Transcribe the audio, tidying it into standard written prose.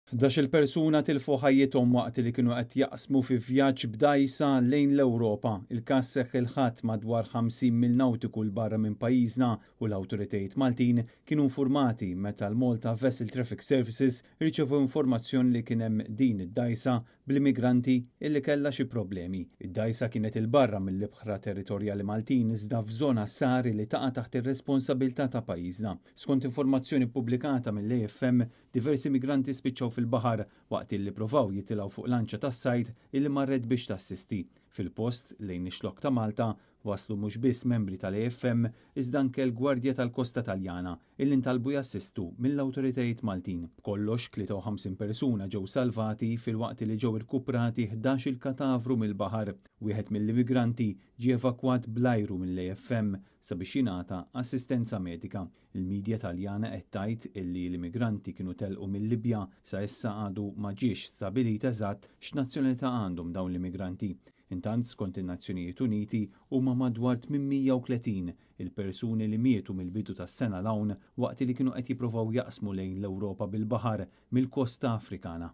11-il persuna tilfu ħajjithom waqt li kienu qed jaqsmu fi vjaġġ b'dgħajsa lejn l-Ewropa. Il-każ seħħ il-Ħadd madwar 50 mil nawtiku 'l barra minn pajjiżna u l-awtoritajiet Maltin kienu infurmati meta l-Malta Vessel Traffic Services riċevew informazzjoni li kien hemm din id-dgħajsa bl-immigranti illi kellha xi problemi. Id-dgħajsa kienet 'il barra mill-ibħra territorjali Maltin iżda f'żona SAR li taqa' taħt ir-responsabilità ta' pajjiżna. Skont informazzjoni ppubblikata mill-AFM, diversi migranti spiċċaw fil-baħar waqt illi provaw jitilgħu fuq lanċa tas-sajd illi marret biex tassisti. Fil-post, lejn ix-Xlokk ta' Malta, waslu mhux biss membri tal-AFM iżda anke l-Gwardja tal-Kosta Taljana illi ntalbu jassistu mill-awtoritajiet Maltin. B'kollox 53 persuna ġew salvati filwaqt li ġew irkuprati 11-il katavru mill-baħar. Wieħed mill-immigranti ġie evakwat bl-ajru mill-AFM sabiex jingħata assistenza medika. Il-midja Taljana qed tgħid illi l-immigranti kienu telqu mil-Libja. Sa issa għadu ma ġiex stabbilit eżatt x'nazzjonalità għandhom dawn l-immigranti. Intant, skont in-Nazzjonijiet Uniti, huma madwar 830 il-persuni li mietu mill-bidu tas-sena 'l hawn waqt li kienu qed jipprovaw jaqsmu lejn l-Ewropa bil-baħar mill-kosta Afrikana.